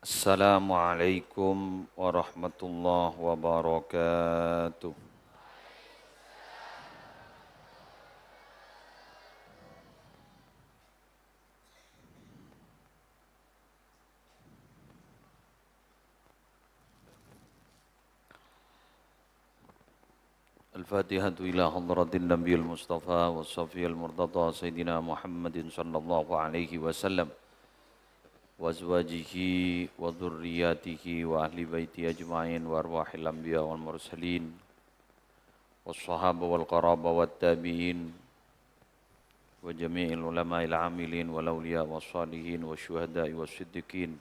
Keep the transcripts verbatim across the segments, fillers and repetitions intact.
Assalamualaikum warahmatullahi wabarakatuh. الفاتحة إلى حضرة النبي المصطفى والصفي المرتضى سيدنا محمد صلى الله عليه وسلم وأزواجه وذرياته وأهل بيته أجمعين وأرواح الأنبياء والمرسلين والصحابة والقرابة والتابعين وجميع العلماء العاملين والأولياء والصالحين والشهداء والصديقين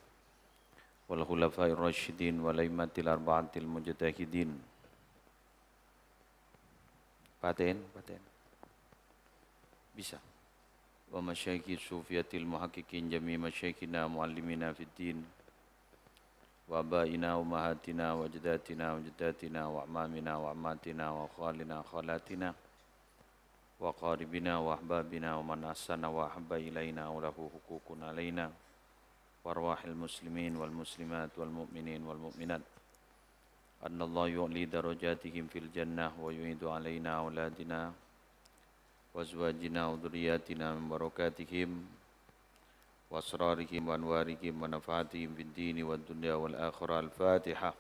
والخلفاء الراشدين والأئمة الأربعة المجتهدين. Patèn, patèn. Bisa. ومشايخ الصوفية المحققين جميع مشايخنا معلمينا في الدين وآبائنا وأمهاتنا وأجدادنا وجداتنا وأعمامنا وعماتنا وخوالنا خالاتنا وأقاربنا وأحبابنا ومن أحسن وأحب إلينا وله حقوق علينا وأرواح المسلمين والمسلمات والمؤمنين والمؤمنات. أن الله يعلي درجاتهم في الجنة ويعيد علينا أولادنا وأزواجنا وذرياتنا من بركاتهم وأسرارهم وأنوارهم ونفعاتهم في الدين والدنيا والآخرة. الفاتحة.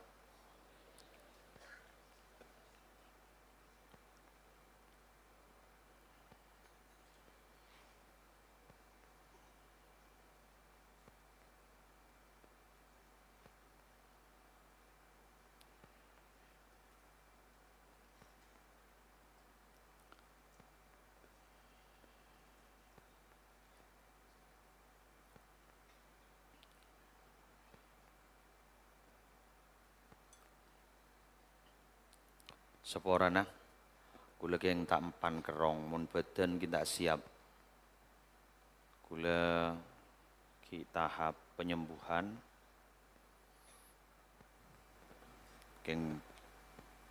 Saporana, kaulâ kèng ta' empan kerrong, mon bhâdhân ghi' ta' siap. Kaulâ ghi' tahap penyembuhan. Kèng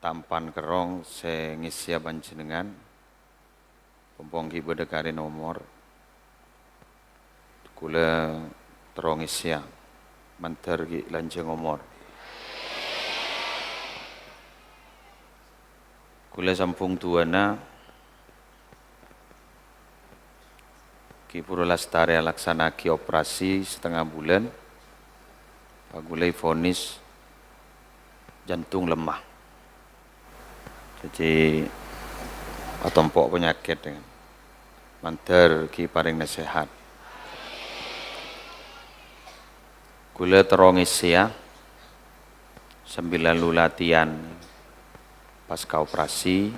ta' empan kerrong sè ngèssèya panjhennengngan. Pompong ghi' bâdâ karè nomor. Kaulâ terro ngèssèya. Mandhâr ghi' lanjhâng omor. Kaulâ sambung du'âna. Ki Purwolastari alaksana'aghi operasi satengnga bulân, kaulâ èvonis jantung lemah. Dhâddhi atompo' panyakèt, ya. Mandhâr ghi' parèng nasèhat. Kaulâ terro ngèssèya sambil lalu latihan pasca operasi.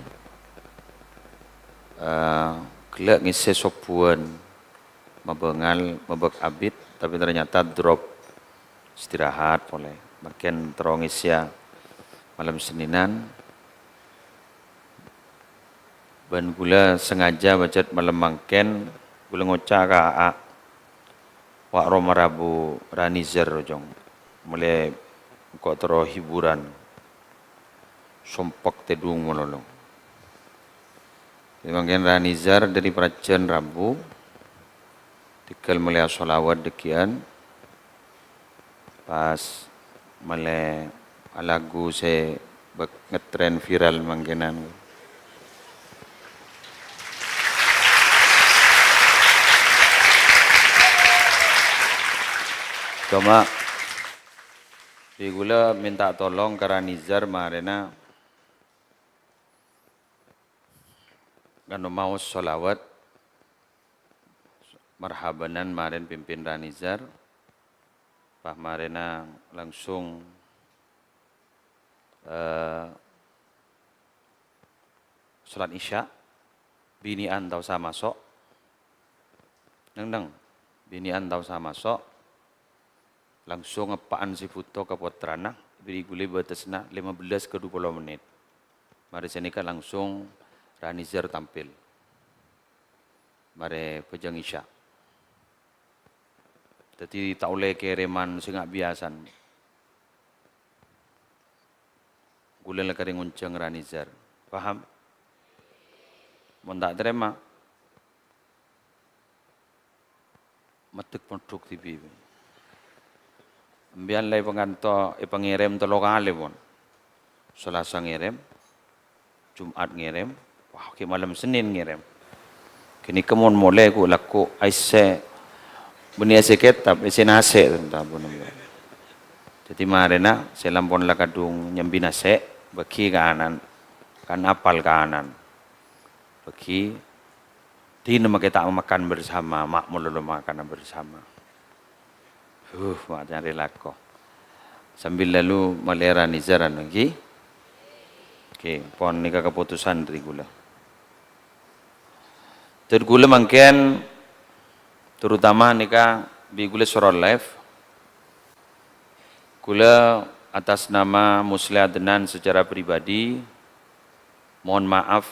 Eh, ghellâ' ngèssè sobbhuwân, mabângal, mabâk abit, tapè ternyata drop. Istirahat polè. Mangkèn terro ngèssèya malem Sennènan. Bân kaulâ sengaja pajhât malem mangkèn, kaulâ ngoca' ka Aa, "Wa' roma rabu Ranizar, Cong. Mèlè engko' terro hiburan. Sompek tèdung malolo." Dhâddhi mangkèn Ranizar dhâri parajân Rabu, tèghâl mèlè asholawat dhâggi'ân. Pas mèlè alagu sè bâk-, ngetrend viral mangkènan. Coma, bi' kaulâ mènta tolong ka Ranizar marèna nganu maos sholawat. Marhabanan marèn pimpin Ranizar. Pas marèna langsung, eh, sholat Isya, binè'an ta' osa maso'. Neng-neng, binè'an ta' osa maso'. Langsung eppa'an sè bhuto ka pottrana, bi' kaulâ bâtesna lèma bellâs ka dua puluh mennit. Marè sanèka langsung Ranizar tampil. Marè bhâjâng Isya. Dhâddhi ta' ollè kèrèman sè nga' biyasana. Kaulâ la karè ngonjhâng Ranizar. Paham? Mon ta' tarèma, maddhek-moddhuk dhibi'. Sampèyan la èpanganto-, èpangèrèm tello kalè, pon. Salasa ngèrèm, Jum'at ngèrèm, wah, ghi' malem Sennèn ngèrèm. Ghânèka mon molè ghu-, lagghu' aèssè, bânnè aèssè kètab, aèssè nasè', ta, pon. Dhâddhi marèna sè la ampon la kadhung nyambi nasè', bâghi ka ana', kan apal ka ana'. Bâghi, dinah makè ta' makan bersama, ma' malolo makan bersama. Huh, ma' nyarè lako. Sambil lalu malèrani jaran, ghi? Oke, pon nèka kaputusan dhâri ghulâ. Dhâri ghulâ mangkèn, terutama nèka bi' ghulâ soro live. Ghulâ atas nama Musleh Adnan secara pribadi, mohon maaf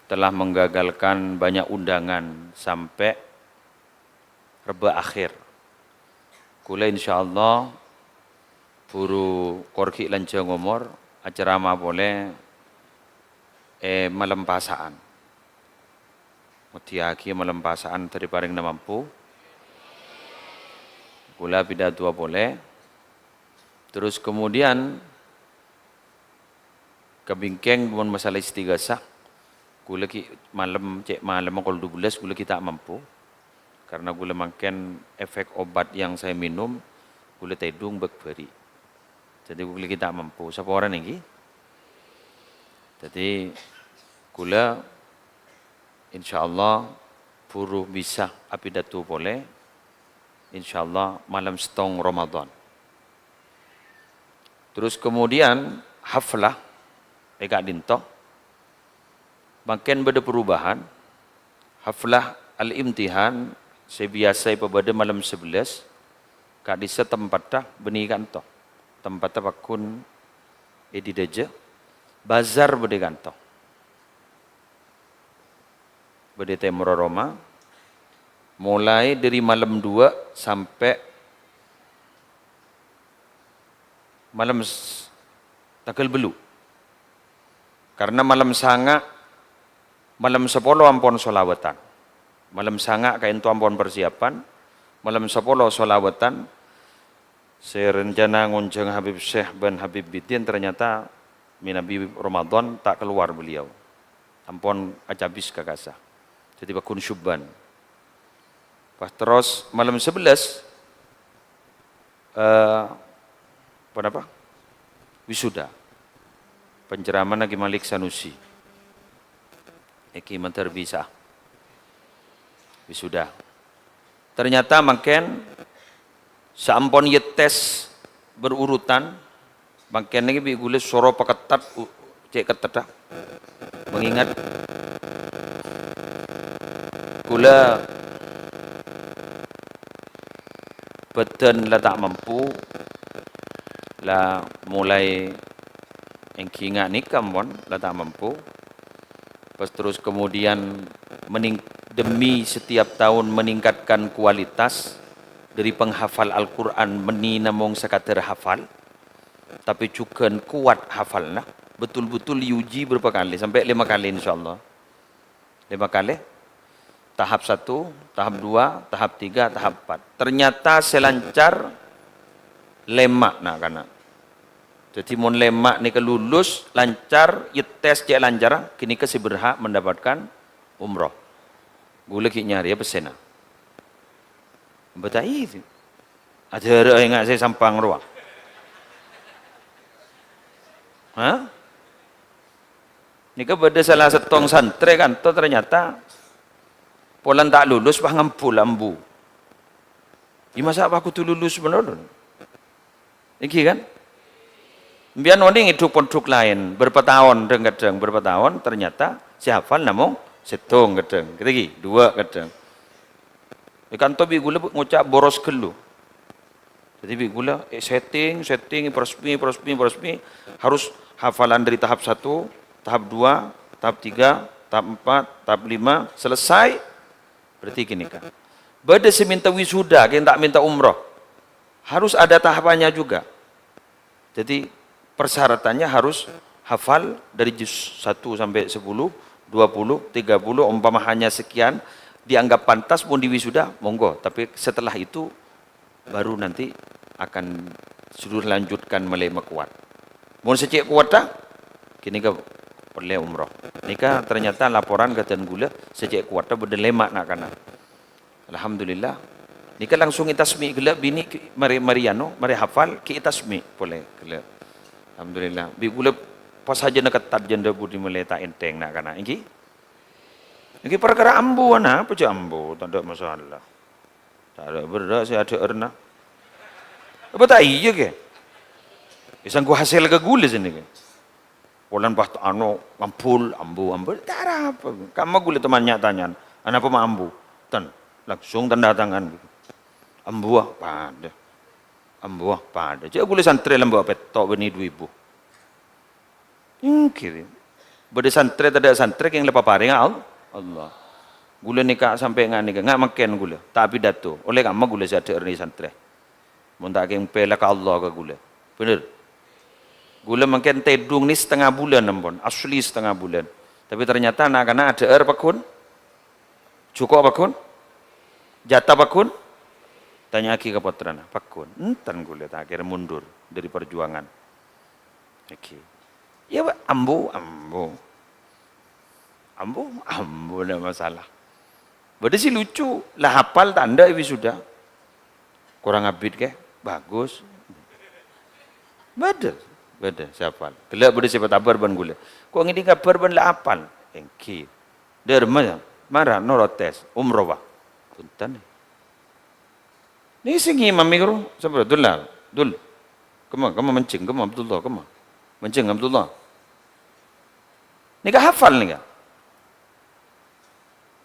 telah menggagalkan banyak undangan sampai Rebbâ akhèr. Ghulâ insyaallah buru kor ghi' lanjhâng omor, acerama polè è malem Pasa'an. Moddhiyâghi malem Pasa'an dhâri parèngna mampu. Ghulâ bidhâ du'a polè. Terus kemudian Kabingkèng mon masalah istighasah, ghulâ ghi' malem, cè' malem pokol dua belas ghulâ ghi' ta' mampu. Karena ghulâ mangkèn efek obat yang saya minum, ghulâ tèdung bâk bâri'. Dhâddhi ghulâ ghi' ta' mampu. Saporana ènggi? Dhâddhi ghulâ insyaallah buru bisa apidato polè, insyaallah malem sèttong Ramadan. Terus kemudian haflah è ka'dinto mangkèn bâdâ perubahan. Haflah al-imtihan sè biyasa èpabâdâ malem sebelas, ka'dissa tempatta bânnè è ka'dinto. Tempatta pagghun è dhâjâ, bazar bâdâ è ka'dinto. Bâdâ è tèmorra Roma, molaè dhâri malem dua sampè' malem s-, tangghâl bâllu'. Karena malem sanga', malem sapolo ampon sholawatan. Malem sanga' ka'dinto ampon persiapan, malem sapolo sholawatan. Sè rencana ngonjhâng Habib Syekh bân Habib Bidin, ternyata mènabi Ramadan ta' kalowar beliau. Ampon acabis ka kassa. Dhâddhi pagghun Syubban. Pas terros malem sebelas, eh, apa napa? Wisuda. Penceramahna Ki Malik Sanusi. Ènggi mandhâr bisa. Wisuda. Ternyata mangkèn saampon ètes berurutan, mangkèn nèka bi' ghulâ soro pakettat, u-, cè' kettettâ. Mengingat ghulâ bâdân la ta' mampu, la molaè ènggi nga' nèka, mon, la ta' mampu. Pas terus kemudian mening-, demi setiap tahun meningkatkan kualitas dari penghafal Al-Qur'an, mènnè namong sakadar hafal, tapè jhughân kowat hafalna, betul-betul diuji berapa kali, sampè' lèma kali insyaallah. Lèma kalè. Tahap satu, tahap dua, tahap tiga, tahap empat. Ternyata sè lancar lèma' na'-kana'. Dhâddhi mon lèma' nèka lulus, lancar, ètes cè' lancar, ghânèka sè berhak mendapatkan umroh. Ghulâ ghi' nyarèya pèssèna. Bâtai. Adhârâ enga' sè Sampang rowa. Hah? Nèka bâdâ sala sèttong santrè kanto ternyata polana ta' lulus, pas ngambul ambu. Ya, masa' pas kodhu lulus malolo? Ènggi kan? Sampèyan onèng è dhuk-pondhuk laèn, berapa taon, dhâng-kadhâng berapa taon, ternyata sè hafal namong sèttong kadhâng, kadhi ghi, duwâ' kadhâng. È kanto bi' ghulâ ngoca' boros ghâllu. Jadi, bi' ghulâ, eh, setting, setting, peresmi, peresmi, peresmi, harus hafalan dari tahap satu, tahap dua, tahap tiga, tahap empat, tahap lima, selesai. Berarti gini, kan. Bâdâ sè minta wisuda, kèng ta' minta umroh. Harus ada tahapannya juga. Jadi, persyaratannya harus hafal dari juz satu sampai sepuluh, dua puluh, tiga puluh, umpama hanya sekian, dianggap pantas pun diwisuda, monggo. Tapi setelah itu, baru nanti akan suruh lanjutkan malè makowat. Mon sè cè' kowatta, ghânèka ollè umroh. Nèka ternyata laporan ka dân ghulâ, sè cè' kowatta bâdâ lèma' na'-kana'. Alhamdulillah. Nèka langsung ètasmi' ghellâ' binè' ghi' marè, marè anu, marè hafal, ghi' ètasmi' polè ghellâ'. Alhamdulillah. Bi' ghulâ pas sajâna kettat jhâ' budi malè ta' ènthèng na'-kana', ènggi? Ènggi parkara ambu, ana apa jhâ' ambu, tadâ' masalah. Tadâ' berrâ' sè adhâ'ârna. Apa ta' iyâ, Kè? Èsangghu hasèl ka ghulâ sènè, Kè. Polana pas ta' anu, ngambul, ambu, ambu, ta' arapa. Kamma ghulâ ta' manya-tanya'an. Anapa ma' ambu? Ten, langsung tanda tangan. Ambu, ah, padâ. Ambu, ah, padâ. Jhâ' ghulâ santrè lambâ' pètto' bânnè du èbu. Ènggi, bâdâ santrè tadâ' santrè kèng la èpaparènga Al-, Allah. Ghulâ nèka sampè' nga' nèka, nga' mangkèn ghulâ, ta' pidato. Ollè kamma ghulâ sè adhâ'âr nè santrè. Mon ta' kèng pèlè ka Allah ka ghulâ. Bhender. Ghulâ mangkèn tèdung nè satengnga bulân ampon, asli satengnga bulân. Tapè ternyata na'-kana' adhâ'âr pagghun, jhuko' pagghun, jhâta pagghun, tanya'aghi ka pottrana, pagghun. Enten ghulâ ta' kèra mundur dâri parjuwângan. Ènggi. Iyâ, Pak, ambu, ambu. Ambu, ambu, ndak masalah. Bâdâ sè lucu, la hafal ta' endâ' è wisuda. Korang abit, Kè? Bagus. Bâdâ, bâdâ sè hafal. Ghellâ' bâdâ sè patabâr bân ghulâ. Ko' ngèdhing kabhâr bân la hafal. Ènggi. Dârma, mara noro' tes, umroh, Pak. Bhunten. Nèka sè ngimami karo, sapa? Dul, la. Dul. Kemma, kemma manjeng, kemma Abdullah, kemma. Manjeng Abdullah. Nèka hafal nèka.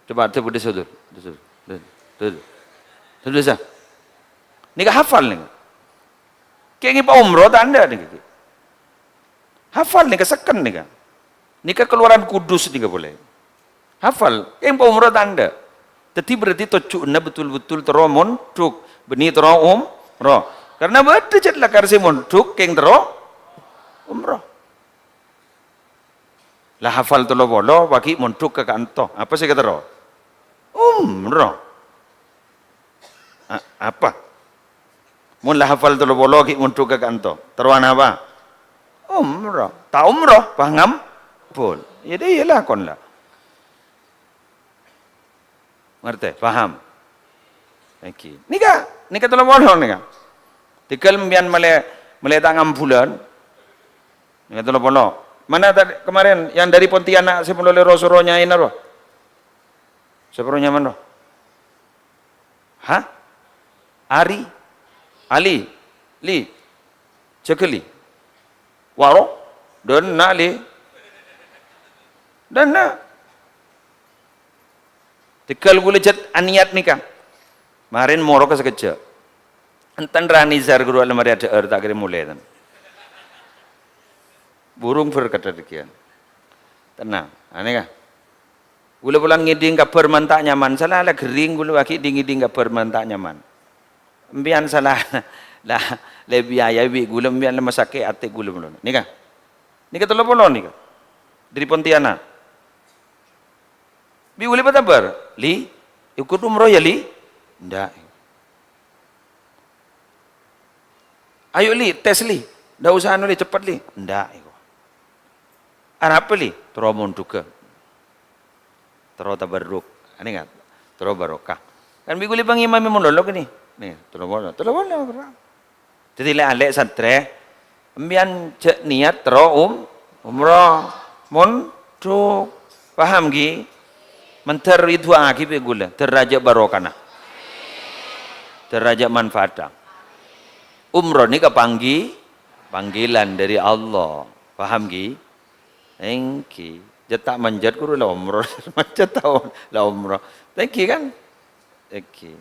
Coba, coba, desa, Dul. Desa, Dul. Dul. Dul, desa. Nèka hafal nèka. Kèng èpa umroh ta' endâ' nèka, Kè? Hafal nèka, sekken nèka. Nèka keluaran kudus nèka polè. Hafal, kèng èpa umroh ta' endâ'. Dhâddhi berarti tojjhuna betul-betul terro mondhuk, bânnè terro umroh. Karna bâdâ jhât lakar sè mondhuk kèng terro umroh. La hafal tello polo, pas ghi' mondhuk ka ka'anto. Apa sè èkaterro? Umroh. A-, apa? Mon la hafal tello polo ghi' mondhuk ka ka'anto. Terrowan apa? Umroh. Ta' umroh, pas ngambul. Iyâ, dâ' iyâ lakon la. Ngartè? Paham? Ènggi. Nèka, nèka tello polo nèka. Tèghâl empèyan malè, malè ta' ngambulân. Nèka tello polo. Mana tadi, kemarin yang dari Pontianak sè malolo ro-soro nyaèna ro? Sapa ro nyamana ro? Hah? Ari? Ali? Li? Jhâghâli? Waro? Dânna', Li? Dânna'. Tèghâl ghulâ jhât anèyat nèka. Marèn moro ka sakejjhâ'. Enten ra Nizar ghuru alemari adhâ'âr ta' kèra molè, ten. Burung berkat demikian. Tenang. Anèka. Ghulâ polana ngèdhing kabhâr man ta' nyaman, sala la ghering ghulâ aghi' dhing-ngèdhing kabhâr man ta' nyaman. Empèyan sala la, la biaya bi' ghulâ, empèyan la masakè' atè ghulâ polana. Nèka. Nèka tello polo nèka. Dâri Pontianak. Bi' ghulâ patabâr, "Li, ikut umroh ya, Li?" "Endak." "Ayo, Li, tes, Li. Ndak usah anu, Li, cepet, Li." "Endak," èko. "Arapa, Li?" "Terro mondhughâ. Terro tabarruk." Anèka, terro barokah. Kan bi' ghulâ pangimamè mon lolo kènè. Nè, terro polo, terro polo, bro. Dhâddhi lè'-alè' santrè, empèyan jhâ' niyat terro um-, umroh. Mondhuk. Paham, ghi? Mandhâr èdu'aaghi bi' ghulâ, dhâr rajâ barokana. Dhâr rajâ manfaata. Umroh nèka panggi-, panggilan dâri Allah. Paham, ghi? Èngghi. Jhât ta' manjhât ghuru la umroh. Manjhât ta' la umroh. Èngghi, kan? Èngghi.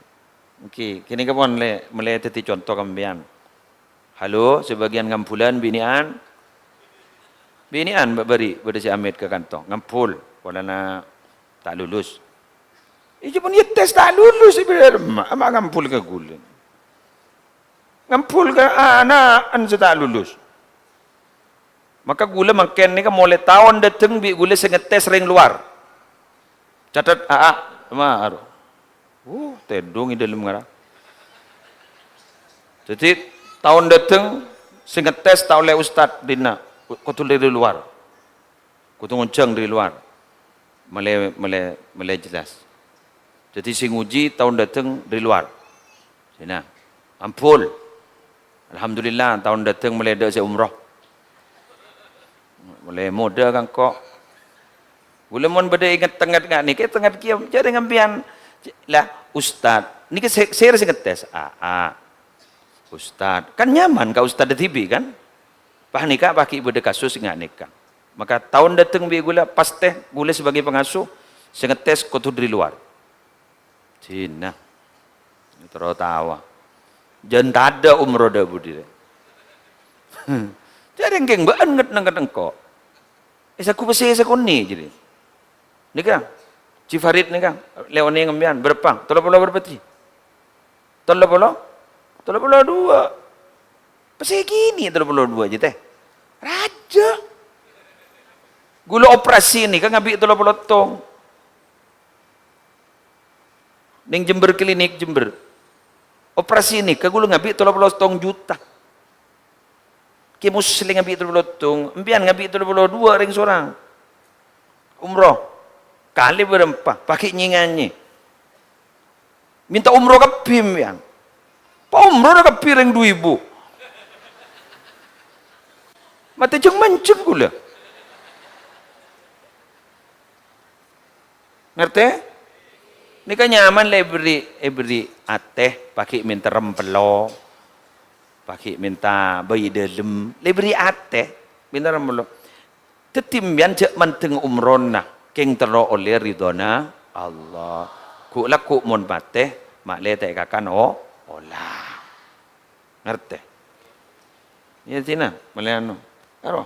Èngghi. Ghânèka pon lè-, malè dhâddhi conto ka empèyan. Halo, sebagian ngambulân binè'an. Binè'an bâ-, bâri' bâdâ sè amèt ka kanto. Ngambul, polana ta' lulus. Iyâ, pon iyâ tes ta' lulus, ma', ma' ngambul ka ghulâ. Ngambul ka ana'en sè ta' lulus. Maka ghulâ mangkèn nèka molaè taon dâteng bi' ghulâ sè ngetes rèng lowar. Catet, A A, ma' aro. Uh, tèdung è dâlem ngara. Dhâddhi, Taon dâteng sè ngetes ta' ollè ustad dinna', kodhu dâri lowar. Kodhu ngonjhâng dâri lowar. Malè, malè, malè jelas. Dhâddhi sè ngojhi taon dâteng dâri lowar. Sèna. Ampon. Alhamdulillah, taon dâteng malè dâ' sè umroh. Malè modâ kangko'. Ghulâ mon bâdâ inget tengnget nga' nèka, tengnget kèya, jhâ' rèng sampèyan. Lah, ustad, nèka sè, sè, sè ngetes. Aa, ustad. Kan nyaman ka ustad dhibi', kan? Pas nèka, pas ghi' bâdâ kasus nga' nèka. Maka taon dâteng bi' ghulâ, pastè ghulâ sebagai pengasuh, sè ngetes kodhu dâri lowar. Sèna. Terro tawa. Jhân tadâ' umroh dâ' budi rè. Jhâ' rèng kèng bâ'ân nget-, nget-, engko'. È saku pèssè sakonè' jârèya. Nèka, Ji Farid nèka, lè onèng sampèyan, bârâmpa? Tello polo bârâmpa, Ji? Tello polo? Tello polo duwâ'. Pèssè kènè' tello polo duwâ', Ji, tè. Rajâ. Ghulâ operasi nèka ngabi' tello polo tong. Neng Jember Klinik, Jember. Operasi nèka ghulâ ngabi' tello polo tong juta. Kè Muslim ngabi' tello polo tong, sampèyan ngabi' tello polo duwâ' rèng sorang. Umroh. Kalè bârâmpa, pas ghi' nyè-nganyè. Mènta umroh kabbhi sampèyan. Pa umroh kabbhi rèng du èbu. Matè jhâng-manjhâng ghulâ. Ngartè? Nèka nyaman lè èberri', èberri' atè, pas ghi' mènta rempello, pas ghi' mènta bhâi dâlem, lè èberri' atè, mènta rempello. Dhâddhi, sampèyan jhâ' mandeng umrohna, kèng terro ollè ridhâna Allah. Ghu'-lagghu' mon patè, ma'lè ta' èkakan o-, ola. Ngartè? Iyâ, Cina, malè anu. Aro,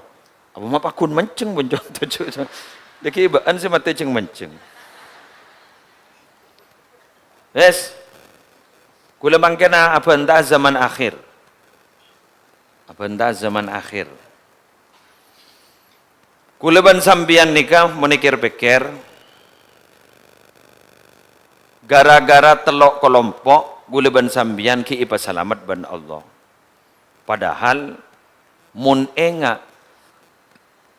apa ma' paggun manjheng, pon, conto, ju-, ju-, dhâggi' bâ'ân sè matè jhâng-manjheng. Wes. Ghulâ mangkèna abhânta zaman akhir. Abhânta zaman akhir. Ghulâ bân sampèyan nèka mon èkèr-pèkkèr, gara-gara tello' kalompo', ghulâ bân sampèyan ghi' èpasalamet bân Allah. Padahal mon enga'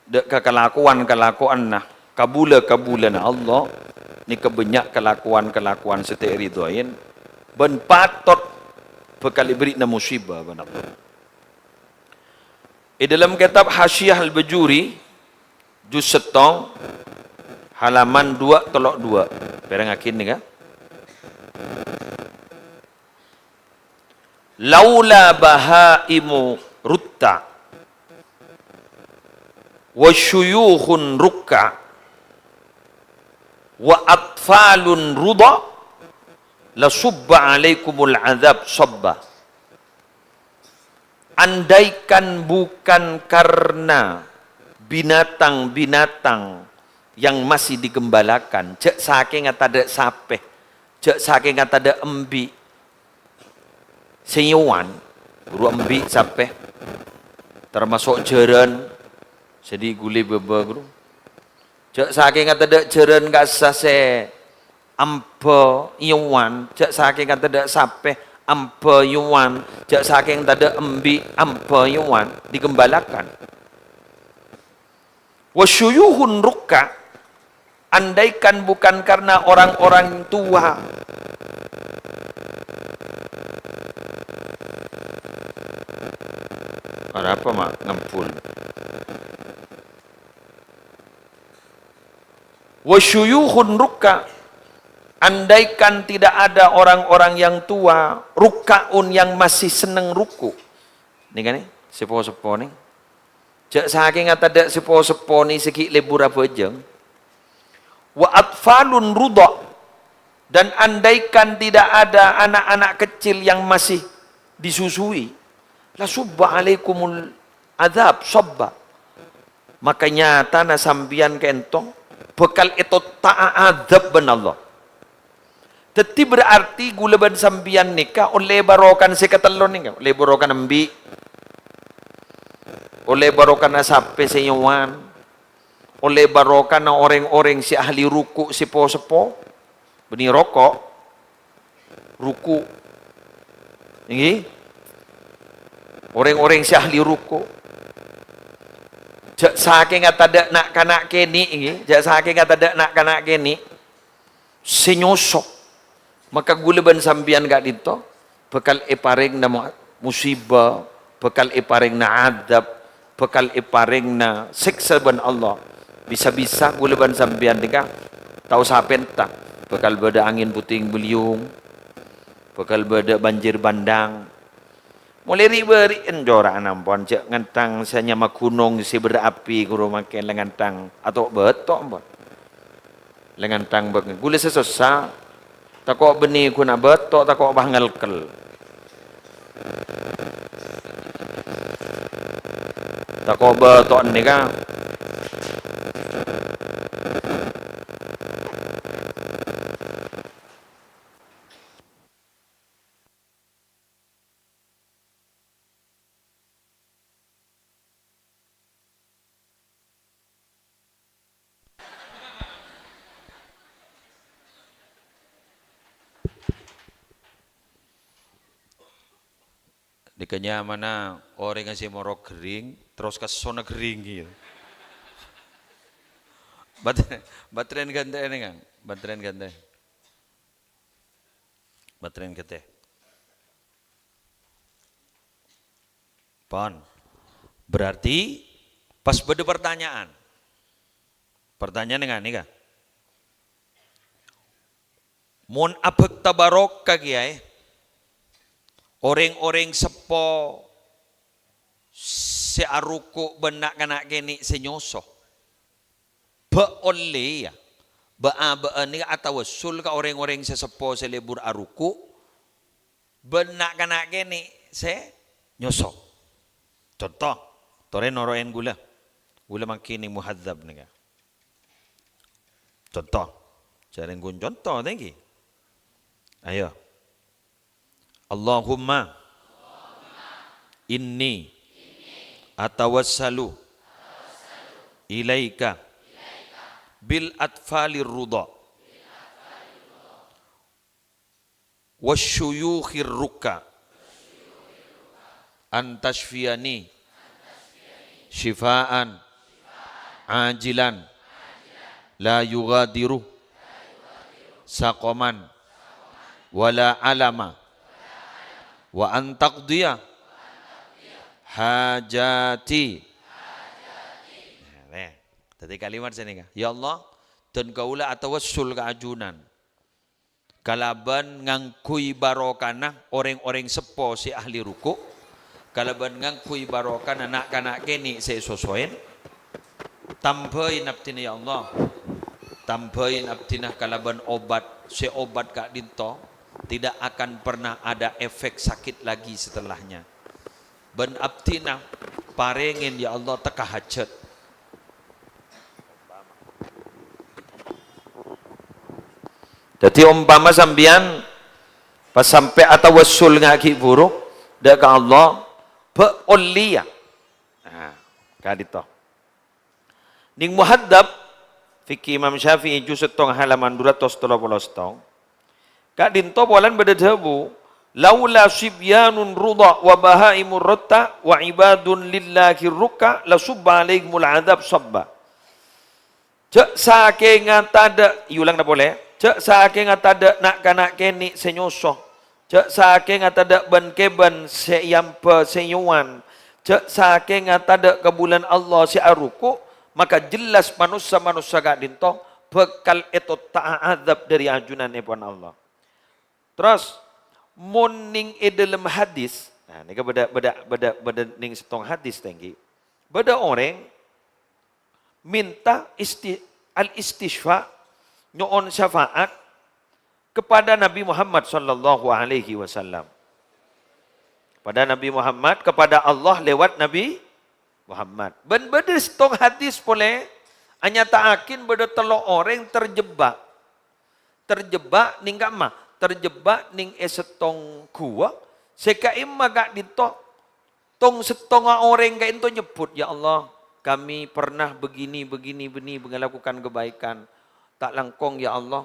dâ' ka kalakowan-kalakowanna kabulâ-kabulâna Allah, nèka bânnya' kalakowan-kalakowan sè ta' èridhoin, bân patot bhâkal èberri'na musibah bân Allah. È dâlem kètab Hasyiah Al-Bajuri, juz sèttong, halaman duwâ' tello' duwâ'. Pèrengngaghi nèka. "Laula bahaimu rutta, wa syuyukhun rukka, wa atfalun rudha, la subba alaikumul adzab sabba." Andaikan bukan karena binatang-binatang yang masih digembalakan, jhâ' sakènga tadâ' sapè, jhâ' sakènga tadâ' embi' sè èyowan, buru embi' sapè, tamaso' jhârân sè dhi' ghuli bâbâ, buru. Jhâ' sakènga tadâ' jhârân kassa sè amba èyowan, jhâ' sakènga tadâ' sapè amba èyowan, jhâ' sakèng tadâ' embi' amba èyowan, digembalakan. Wa syuyukhun rukka, andaikan bukan karena orang-orang tua. Arapa ma' ngempul? Wa syuyukhun rukka, andaikan tidak ada orang-orang yang tua, rukkaun yang masih seneng ruku'. Nèka nè, sepo-sepo nè. Jhâ' sakènga tadâ' sepo-sepo nè sè ghi' lebur abhâjâng. Wa atfalun rudha, dan andaikan tidak ada anak-anak kecil yang masih disusui, la subba alaikumul adzab sabba. Maka nyatana sampèyan ka'ènto bhâkal ètotta'a adzab bân Allah. Dhâddhi berarti ghulâ bân sampèyan nèka ollè barokana sè katello nèka, ollè barokana embi', ollè barokana sapè sè èyowan, ollè barokana orèng-orèng sè ahli ruku' sè po-seppo, bânnè roko', ruku'. Èngghi? Orèng-orèng sè ahli ruku'. Jhâ' sakènga tadâ' na'-kana' kènè', ngghi, jhâ' sakènga tadâ' na'-kana' kènè' sè nyoso. Maka ghulâ bân sampèyan ka'dinto bhâkal èparèngana mo-, musibah, bhâkal èparèngana adzâb, bhâkal èparèngana sèksa bân Allah. Bisa-bisa ghulâ bân sampèyan nèka tao sapènta, bhâkal bâdâ angèn puting beliung, bhâkal bâdâ banjir bandhâng. Molaè ri'-bâri'en cora'na, ampon, jhâ' ngèntang sè nyama ghunong sè berapi, ghuru, mangkèn la ngèntang ato' bâto', ampon. La ngèntang bâk-, ghulâ sè sossa, tako' bânnè ghun abâto', tako' pas ngèlkèl. Tako' bâto' nèka. Nèka nyamana orèngnga sè morok ghering, terros kessona ghering, iyâ. Bat-, baterèn ghântè'è, Kang. Baterèn ghântè'è. Baterèn ghântè'è. Pon. Berarti pas bâdâ pertanyaan. Pertanyaan nèng anèka. Mon abhâkta barokah, Kèyaè, orèng-orèng seppo sè aruku' bân na'-kana' kènè' sè nyoso. Bâ' ollè, ya, bâ'-abâ'ân nèka atawassul ka orèng-orèng sè seppo sè lebur aruku', bân na'-kana' kènè' sè nyoso. Conto, torè noro'èn ghulâ. Ghulâ mangkèn nèng Muhadzab nèka. Conto, jhâreng ghun conto, tèngghi. Ayo. Allahumma inni atawassalu ilaika bil atfalir rudha wasyuyukhir rukka an tasyfiyani syifaan ajilan la yughadiru saqaman wala alama wa an taqdiya hajati. Nah, dâddhi kalimat sè nèka, "Ya Allah, dân kaulâ atawassul ka ajunan." Kalabân ngangghuy barokana orèng-orèng seppo sè ahli ruku', kalabân ngangghuy barokana na'-kana' kènè' sè èsosoèn, tambhâi abdhina, ya Allah, tambhâi abdhina kalabân obat sè obat ka'dinto tidak akan pernah ada efek sakit lagi setelahnya. Bân abdhina parèngè, ya Allah, tekka hajhât. Dâddhi, ompama sampèyan pas sampè' atawassul ngaghi' buru dâ' ka Allah, bâ' ollè, ya. Nah, ka'dinto. Nèng Muhadzab, Fikih Imam Syafi'i, juz settong, halaman dua ratus tello polo settong. Ka'dinto polana bâdâ dhâbu, "Laula sibyanun rudha wa bahaimur ratta wa ibadun lillahi rukka la subba alaihimul adzab sabba." Jhâ' sakènga tadâ', èolangana polè, jhâ' sakènga tadâ' na'-kana' kènè' sè nyoso, jhâ' sakènga tadâ' bân-kèbân sè èambâ sè èyowan, jhâ' sakènga tadâ' kabulâna Allah sè aruku', maka jelas manossa-manossa ka'dinto bhâkal ètotta'a adzab dâri ajunanèpon Allah. Terros, mon nèng è dâlem hadis, nah, nèka bâdâ, bâdâ, bâdâ, bâdâ nèng settong hadis, tèngghi. Bâdâ orèng minta isti-, al-istisyfa, nyo'on syafaat kepada Nabi Muhammad sallallahu alaihi wasallam. Kepada Nabi Muhammad, kepada Allah lewat Nabi Muhammad. Bân bâdâ settong hadis polè anyata'aghi bâdâ tello' orèng terjebak. Terjebak nèng ka'emma? Terjebak nèng è settong ghuwâ sè ka'emma ka'dinto. Tong-settongnga orèng ka'dinto nyebbhut, "Ya Allah, kami pernah begini, begini, begini, melakukan kebaikan. Ta' langkong, ya Allah,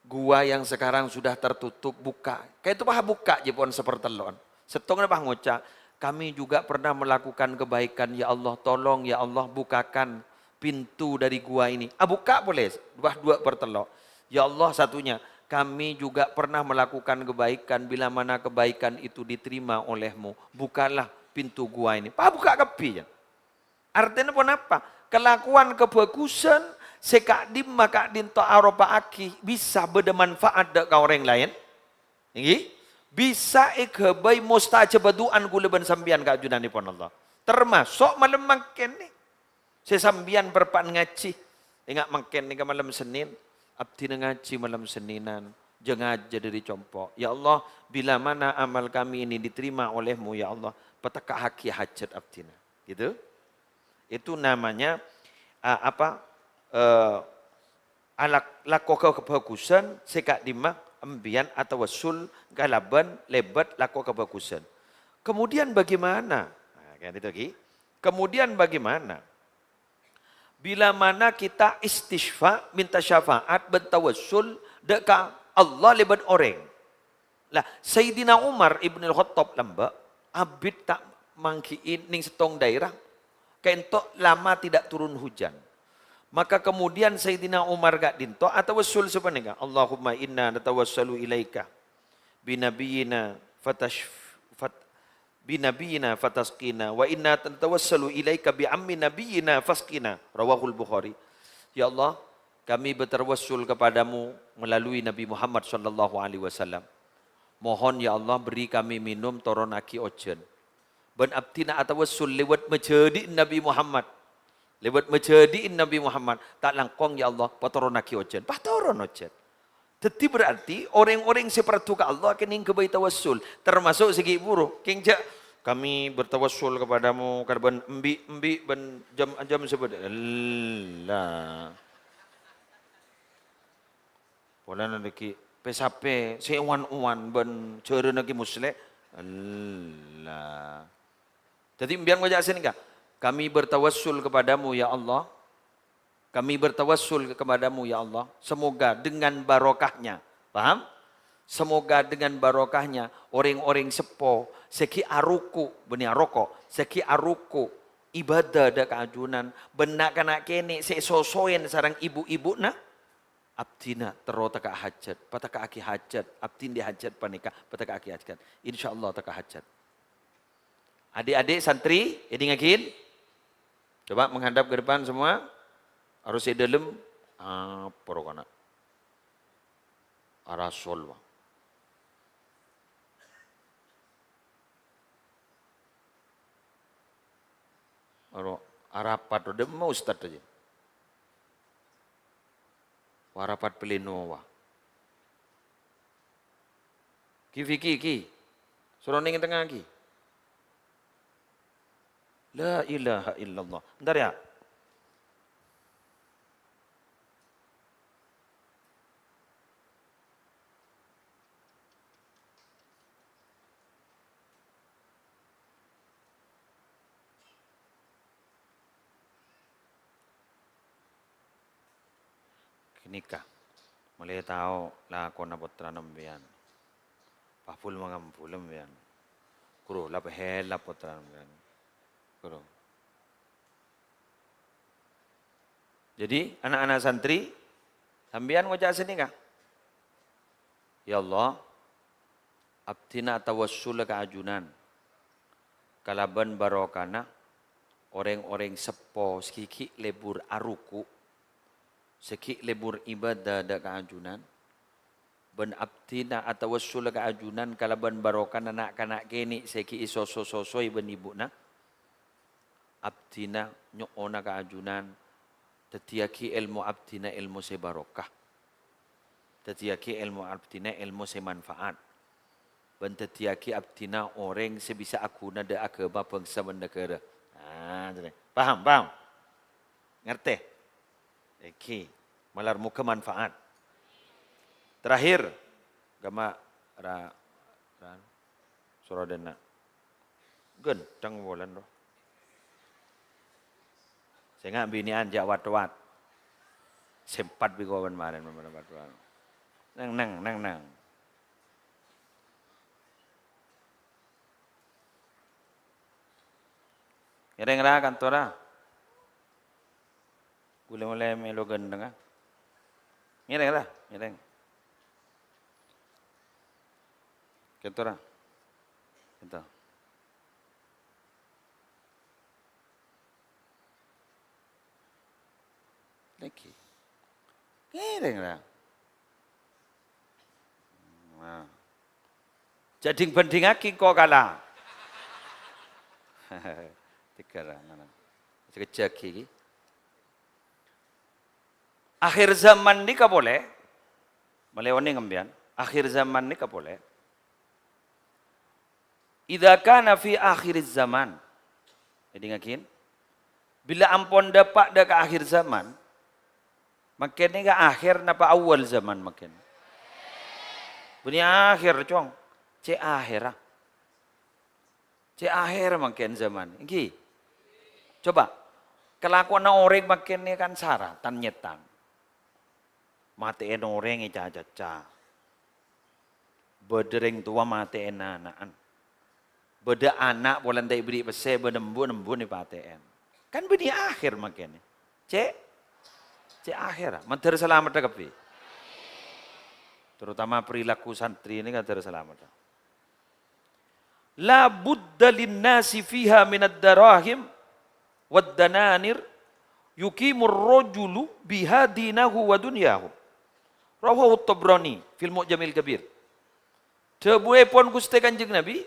gua yang sekarang sudah tertutup, bukka'." Ka'dinto pas bukka' jhâ' pon sapartello'an. Settongnga pas ngoca', "Kami juga pernah melakukan kebaikan, ya Allah, tolong, ya Allah, bukakan pintu dari gua ini." Ah, bukka' polè, wah, duwâ' per tello'. "Ya Allah, satunya, kami juga pernah melakukan kebaikan, bila mana kebaikan itu diterima oleh-Mu, bukalah pintu gua ini." Pabukka' kabbhi, ya. Artèna ponapa? Kalakowan kabhâghusân sè ka'dimma ka'dinto aropa'aghi bisa bâdâ manfaat dâ' ka orèng laèn. Èngghi? Bisa èghâbây mustajabah du'ana kaulâ bân sampèyan ka ajunanèpon Allah. Tamaso' malem mangkèn nè, sè sampèyan parappa'na ngajhi. Enga' mangkèn nèka malem Sennèn, abdhina ngajhi malem Sennènan, jhâ' ngajhâ dâri compo'. Ya Allah, bila mana amal kami ini diterima oleh-Mu, ya Allah, patèkka'aghi hajhât abdhina. Gitu. Itu namanya, a, apa, eh, alak-, lako kabhâghusân sè ka'dimma embiyan atawassul kalabân lèbât lako kabhâghusân. Kemudian bagaimana? Nah, kan itu, Ki. Kemudian bagaimana? Bila mana kita istisyfa, minta syafaat, bân tawassul dâ' ka Allah lèbât orèng. Lah, Sayyidina Umar Ibnul Khattab lambâ' abit ta' mangghi'i nèng sèttong daerah, ka'dinto lama tidak turun hujan. Maka kemudian Sayyidina Umar ka'dinto atawassul sapanèka, "Allahumma inna natawassalu ilaika bi nabiyyina fatash-, fat-, bi nabiyyina fatasqina, wa inna natawassalu ilaika bi ammi nabiyyina fasqina." Rawahul Bukhari. Ya Allah, kami bertawassul kepada-Mu melalui Nabi Muhammad sallallahu alaihi wasallam. Mohon, ya Allah, beri kami minum, toronaghi ojhân. Bân abdhina atawassul lèbât majhâdhi'i Nabi Muhammad. Lèbât majhâdhi'i Nabi Muhammad. Ta' langkong, ya Allah, patoronaghi ojhân. Patoron ojhân. Dhâddhi berarti orèng-orèng sè parlo ka Allah kènèng ghâbây tawassul. Tamaso' sè ghi' buru. Kèng jhâ' kami bertawassul kepada-Mu kalabân embi'-embi' bân jam-jam sè bâdâ. Ella. Polana dhâggi' pè-sapè sè owan-owan bân jhârâna Kè Musleh. Ella. Dhâddhi, embiyan ngoca' sanèka, "Kami bertawassul kepada-Mu, ya Allah. Kami bertawassul kepada-Mu, ya Allah. Semoga dengan barokahnya," paham? "Semoga dengan barokahnya orèng-orèng seppo sè ghi' aruku', bânnè aroko', sè ghi' aruku' ibadah dâ' ka ajunan, bân na'-kana' kènè' sè èsosoè sareng èbhu-èbhuna, abdhina terro tèkka' hajhât, patèkka'aghi hajhât, abdhina hajhât panèka, patèkka'aghi hajhât. Insyaallah tèkka' hajhât." Adik-adik santri, èdingngaghi. Coba menghadap ke depan semua. Harus è dâlem. Ah, poro kana. Arasol, Bang. Aro arapat, dâ' emma ustad aja. Warapat pleno, wa. Ki, Fiki, Ki. Soro neng tengnga, Ki. La ilaha illallah. Entar ya. Ghânèka, molaè tao lakona pottrana sampèyan. Pabhul mangambhul sampèyan. Ghuru, la pahèla pottrana sampèyan. Ghuru. Jadi, ana'-ana' santri, sampèyan ngoca' sanèka, "Ya Allah, abdhina atawassul ka ajunan, kalabân barokana orèng-orèng seppo sè ghi' lebur aruku', sè ghi' lebur ibadah dâ' ka ajunan, bân abdhina atawassul ka ajunan kalabân barokana na'-kana' kènè' sè ghi' èsoso-sosoè bân èbhuna." Abdhina nyo'ona ka ajunan, dhâddhiyâghi èlmo abdhina èlmo sè barokah. Dhâddhiyâghi èlmo abdhina èlmo sè manfaat. Bân dhâddhiyâghi abdhina orèng sè bisa aghuna dâ' aghâma, bhângsa bân naghârâ. Nah, jârèya. Paham, paham? Ngartè? Èngghi. Malar moghâ manfaat. Terakhir, ghâmma ra-, ra-, soro dâna. Ghântheng polana, ro. Sènga' binè'an jhâ' wat-wat. Sempat bi' kowan marèn, marèn wat-wat. Neng, neng, neng, neng. Ngèrèng, ra, kanto, ra. Ghulâ molaè mèlo ghânthengnga. Ngèrèng, ra, ngèrèng. Kanto, ra. Kanto. Lagi. Ngèrèng, ra. Nah. Jhâ' dhing-bhândhingngaghi engko' kala. Tiga ra, ngana. Sakejjhâ' ghi. Akhir zaman nèka polè, malè onèng sampèyan, akhir zaman nèka polè, "Idza kana fi akhiriz zaman." Èdingngaghin. Bilâ ampon dâpa' dâ' ka akhir zaman, mangkèn nèka akhir napa awwal zaman mangkèn? Bânnè akhir, Cong. Cè' akhèrra. Cè' akhèrra mangkèn zaman. Èngghi. Coba, kalakowanna orèng mangkèn nèka kan sara, tan-nyètan. Matè'èn orèng èca-caca. Bâdâ rèng towa matè'èn ana'na. Bâdâ ana' polana ta' èberri' pèssè, bân embu'-embu' èpatè'èn. Kan bânnè akhir mangkèn. Cè', cè' akhir. Mandhâr salameddhâ kabbhi. Terutama perilaku santri ini kan mandhâr salameddhâ. "La budda linnasi fiha minad darahim wad dananir yuqimur rajulu biha dinahu wa dunyahu." Rawahu Tabrani fil Mu'jamil Kabir. Dhâbuèpon Ghustè Kanjeng Nabi,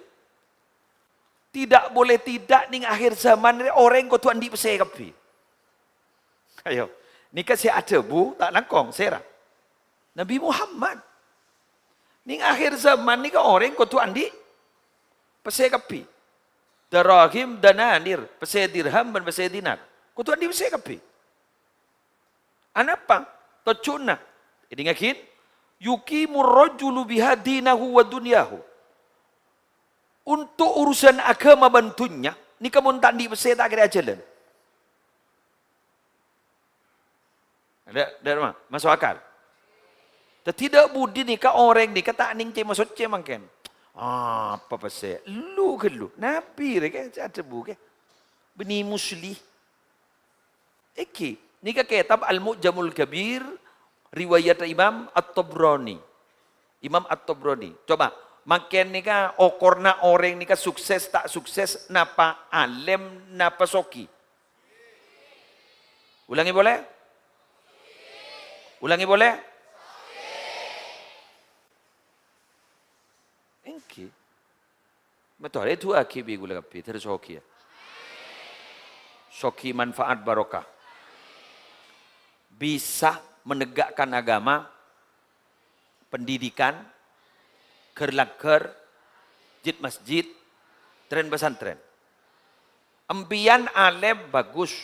"Tidak boleh tidak nèng akhir zaman rè orèng kodhu andi' pèssè kabbhi." Ayo, nèka sè adhâbu ta' langkong, sèra? Nabi Muhammad. Nèng akhir zaman nèka orèng kodhu andi' pèssè kabbhi. Darahim dananir, pèssè dirham bân pèssè dinar. Kodhu andi' pèssè kabbhi. Anapa? Tojjhuna. Èdingngaghin. "Yuqimur rajulu biha dinahu wa dunyahu." Untuk urusan agama bân dhunnya, nèka mon ta' andi' pèssè ta' kèra ajhâlân. Dâ', dâ' ma-, maso' akal? Dhâddhi dâ' budi nèka orèng nèka ta' nèng cè' masoccè mangkèn. Apa pèssè? Lu ghâllu. Nabi rè kè, sè adhâbu kè. Bânnè Muslim. Èngghi, nèka kètab Al-Mu'jamul Kabir, riwayat Imam At-Tabrani. Imam At-Tabrani. Coba, mangkèn nèka okorna orèng nèka sukses ta' sukses, napa alèm, napa soghi? Ulangè polè. Ulangè polè. Èngghi. Matorè du'aaghi bi' ghulâ kabbhi, dhâr soghi, ya. Soghi manfaat barokah. Bisa menegakkan agama, pendidikan, ghâr-langghâr, jid masjid, trèn pesantren. Empèyan alèm bagus,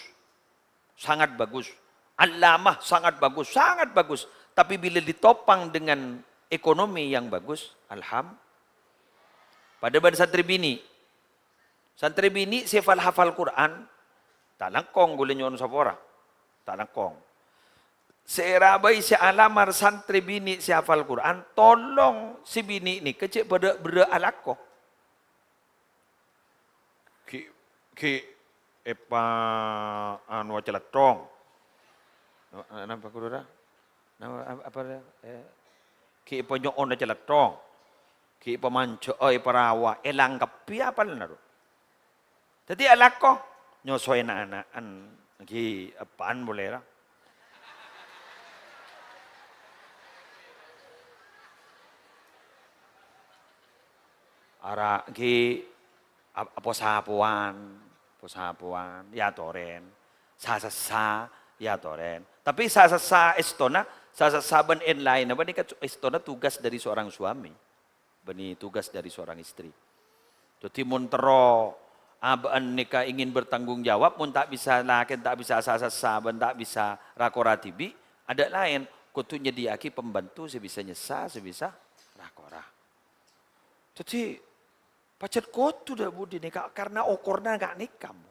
sangat bagus. Allamah sangat bagus, sangat bagus. Tapi bilâ ditopang dengan ekonomi yang bagus, alham-, padâ bân santrè binè'. Santrè binè' sè hafal-hafal Qur'an, ta' langkong ghulâ nyo'on sapora. Ta' langkong. Sè èrabai sè alamar santrè binè' sè hafal Qur'an, tolong sè binè' nèka cè' bâdâ berrâ' alako. Ghi', ghi' èpa-, anu, acalèthong. Napa, ghuru, ra? Napa, ap-, apa, ra? Eh, ghi' èpanyo'on acalèthong. Ghi' èpamanjâ'â, èparawa, èlangkebbhi apalna, ro. Dhâddhi alako, nyosoè na'-ana'an, ghi' eppa'an polè, ra? Ara' ghi' ap-, apo-sapowan, apo-sapowan, èyatorè. Sa-sassa, èyatorè. Tapè sa-sassa èstona, sa-sassa bân èn-laènna panèka èstona tugas dari seorang suami. Bânnè tugas dari seorang istri. Dhâddhi mon terro abâ'na nèka ingin bertanggung jawab, mon ta' bisa lakèna, ta' bisa sa-sassa bân ta' bisa ra-kora dhibi', adâ' laèn, kodhu nyadhiyâ'aghi pembantu sè bisa nyassa, sè bisa ra-kora. Dhâddhi, pajhât kodhu dâ' budi nèka, karna okorna nga' nèka, mon.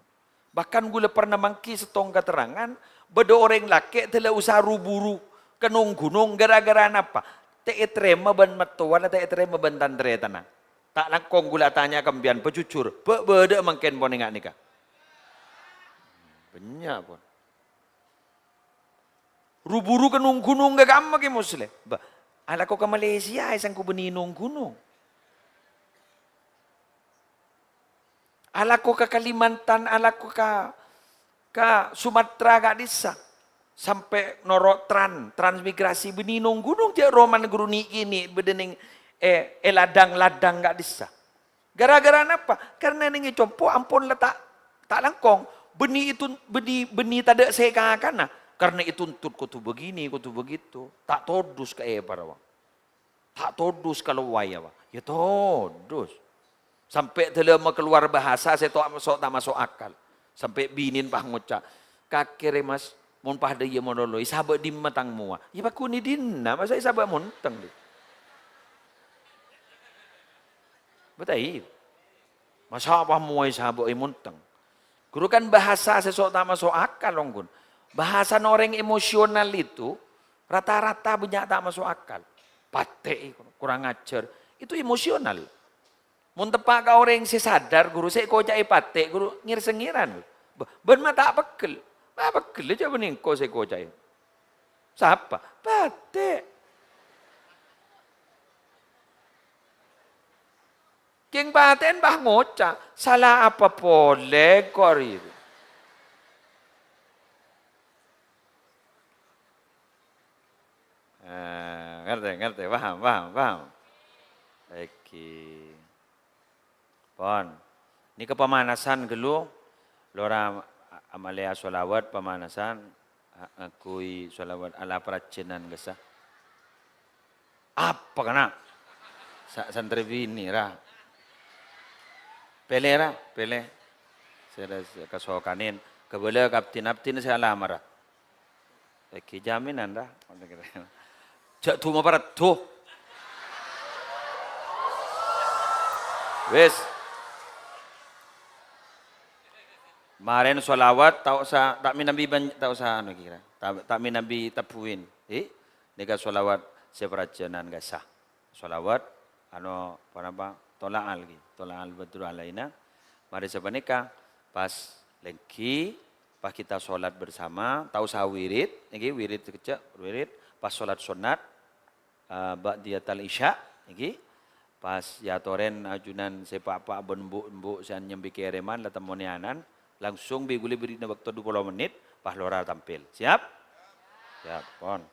Bahkan ghulâ pernah mangghi sèttong katerrangan, bâdâ orèng lakè' dâlla usaha ru-buru ka nong-ghunong, ghârâ-ghârâ napa? Ta' ètarèma bân mattowana, ta' ètarèma bân tan-tarètanna. Ta' langkong ghulâ atanya ka sampèyan, pajhujhur, bâ'-, bâdâ'â mangkèn ponènga nèka? Bânnya', pon. Ru-buru ka nong-ghunong ka kamma, Kè Musleh. Bâ, alako ka Malaysia, è sèngko' bânnè nong-ghunong. Alako ka Kalimantan, alako ka, ka Sumatera ka'dissa'. Sampè' noro' tran-, transmigrasi bânnè nong-ghunong jhâ' romana ghuru nè'-kènè' bâdâ nèng, è, è ladang-ladang ka'dissa'. Gara-gara napa? Karna nèng è compo' ampon la ta', ta' langkong. Bânnè ètun-, bânnè, bânnè tadâ' sè èkakana. Karna ètuntut kodhu bâgini, kodhu bâgitu. Ta' todus ka èpara, wa. Ta' todus ka loway, wa. Yâ todus. Sampè' dâlâmma kalowar bahasa sè to-, so-, ta' maso' akal. Sampè' binèn pas ngoca', "Kakè rè, Mas, mon padâ iyâ malolo, èsabâ' dimma tang mowa?" Yâ paggun è dinna', masa èsabâ' montèng, dhi? Bâtai. Masa' pas mowa èsabâ' è montèng? Ghuru kan bahasa sè so-, ta' maso' akal, ongghu. Bahasan orèng emosional itu rata-rata bânnya' ta' maso' akal. Patè'è, kurang ajar. Itu emosional. Mon teppa' ka orèng sè sadar, ghuru, sè èkoca'è patè', ghuru, ngèr-sèngèran. Bâ-, bân ma' ta' pegghel. Ma' pegghel jâ' bânnè engko' sè èkoca'è. Sapa? Patè'. Kèng patè'en pas ngoca', "Sala apa polè kor itu?" Ah, ngartè, ngartè, paham, paham, paham. Èngghi. Pon. Nèka pamanasan ghâllu. Lora a-, amalèya sholawat pamanasan, a-, ngangghuy sholawat ala parajânan ghâssa. Apa kana'? Sa-, santrè binè, ra. Pèlè, ra, pèlè. Sè ra-, sè kasokanè. Kabâlâ ka abdhina, abdhina sè alamara. Èngghi jaminan, ra. Jhâ' duma pareddhu. Wis. Marèn sholawat, ta' osa, ta' mènabi ban-, ta' osa anu kèra. Ta', ta' mènabi tabbhuwin. Eh, nèka sholawat sè parajânan ghâssa. Sholawat, anu, ponapa? Tola'al, ghi. Tola'al badru alaina. Marè sapanèka, pas lèngghi, pas kita sholat bersama, ta' osa wirid, nèka wirid sakejjhâ', wirid, pas sholat sunnat, eh, ba'diyatal isya, nèka, pas èyatorè ajunan sè pa'-, pa' bân embu'-embu' sè nyambi kèrèman, la temmonè anan, langsung bi' ghulâ bherri'na bâkto dua puluh menit, pas lora tampil. Siap? Siap, pon.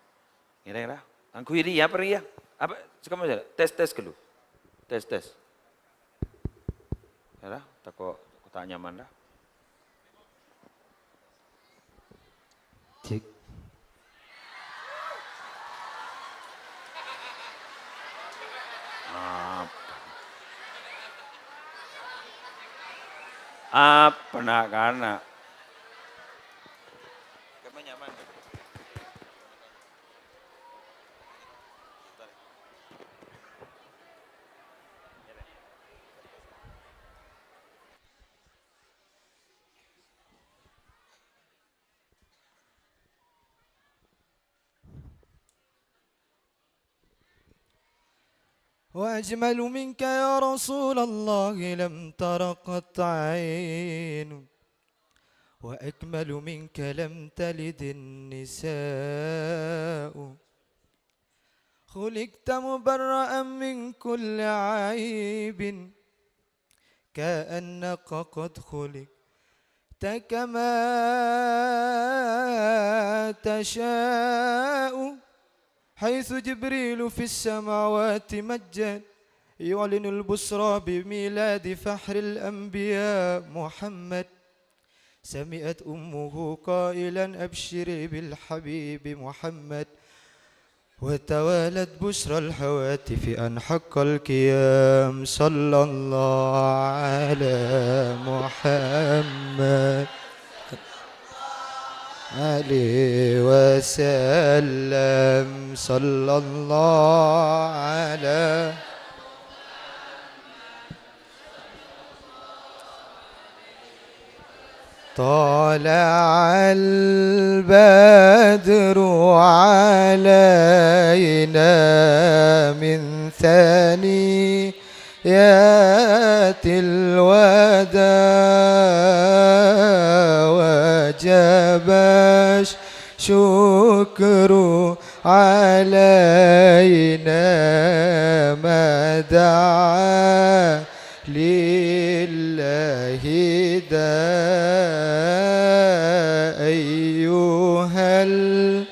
Ngèrèng, ra. Ngangghuy rèya apa rèya? Apa? Sakamma, tes, tes ghâllu. Tes, tes. Ra, tako', tako' ta' nyaman, ra. Cek. Apa? Apa na'-kana'? وأجمل منك يا رسول الله لم تر قط عين، وأكمل منك لم تلد النساء. خلقت مبرأ من كل عيب، كأنك قد خلقت كما تشاء، حيث جبريل في السماوات مجد، يعلن البشرى بميلاد فخر الأنبياء محمد. سمعت أمه قائلا: "أبشري بالحبيب محمد." وتوالت بشرى الهواتف أن حق القيام. صلى الله على محمد عليه وسلم. صلى الله على طلع البدر علينا من ثني ياتي الوداع وجب الشكر علينا ما دعا لله داع أيها ال-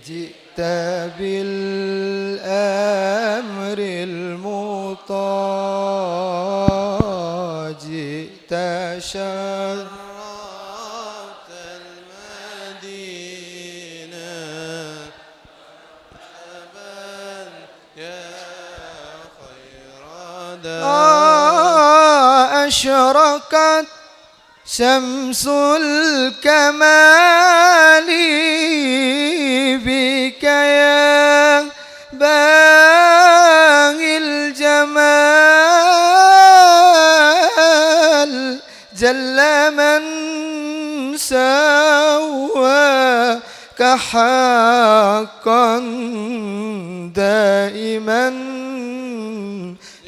جئت بالأمر المطاع، جئت شرفت المدينة. مرحبا يا خير داع. آه، أشرقت شمس الكمال بك يا باغي الجمال، جل من سواك حقا دائما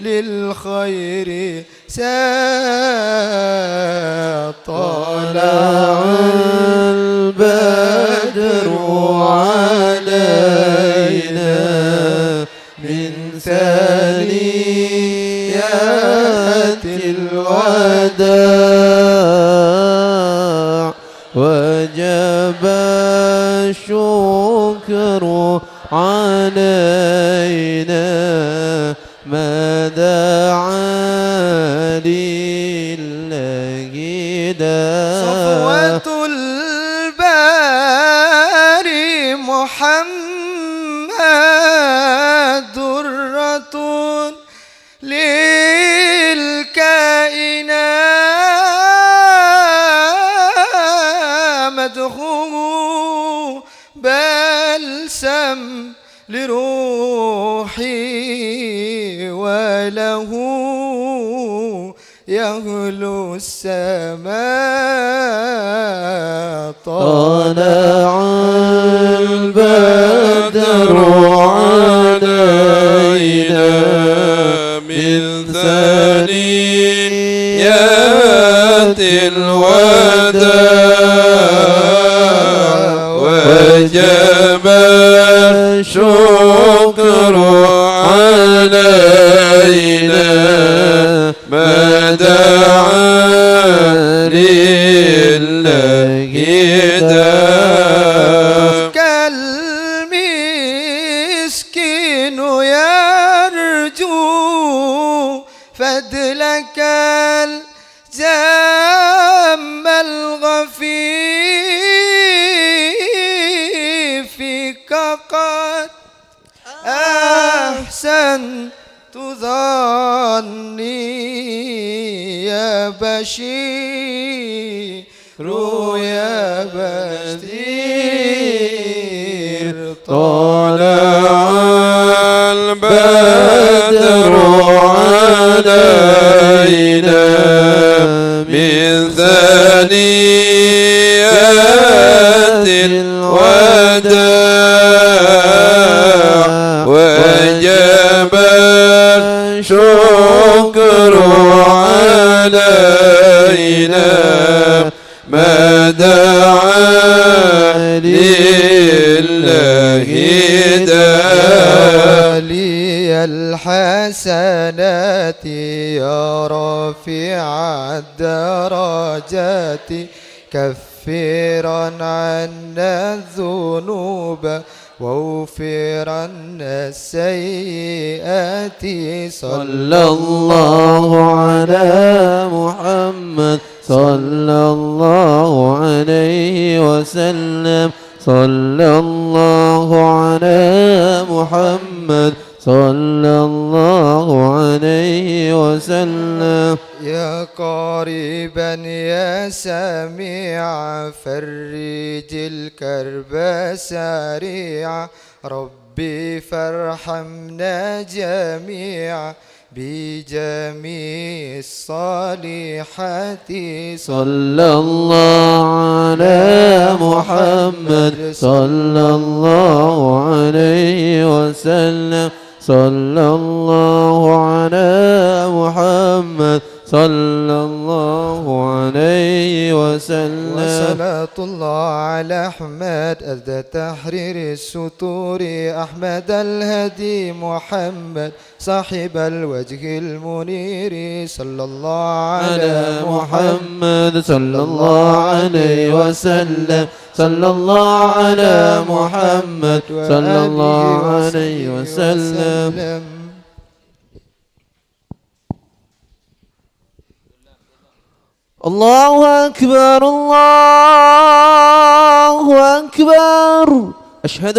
للخير ساق. طلع البدر علينا من ثنيات الوداع، وجب الشكر علينا ما دعا لله داع. صفوة الباري محمد درة للكائنات، مدحه بلسم لروحي، وله يهلو السماء. طلع البدر علينا من ثنيات الوداع، وجب الشكر علينا ما دعا لله داع. كالمسكين يرجو فضلك الجم الغفيف، قد أحسنت ظني يا بشير، يا بشير. طلع البدر علينا من ثنيات الوداع، وجب الشكر علينا ما دعا لله داع. لي الحسنات يا رافع الدرجات، كفرا عنا الذنوب واغفرن السيئات. صلى الله على محمد، صلى الله عليه وسلم، صلى الله على محمد، صلى الله عليه وسلم. يا قريبا يا سميعا، فرج الكرب سريعا، ربي فارحمنا جميعا، بجميع الصالحات. صلى الله على محمد، صلى الله عليه وسلم، صلى الله على محمد، صلى الله عليه وسلم. وصلاة الله على أحمد، أدى تحرير السطور، أحمد الهادي محمد، صاحب الوجه المنير، صلى الله على محمد، صلى الله عليه وسلم، صلى الله على محمد، صلى الله عليه وسلم. الله أكبر، الله أكبر. أشهد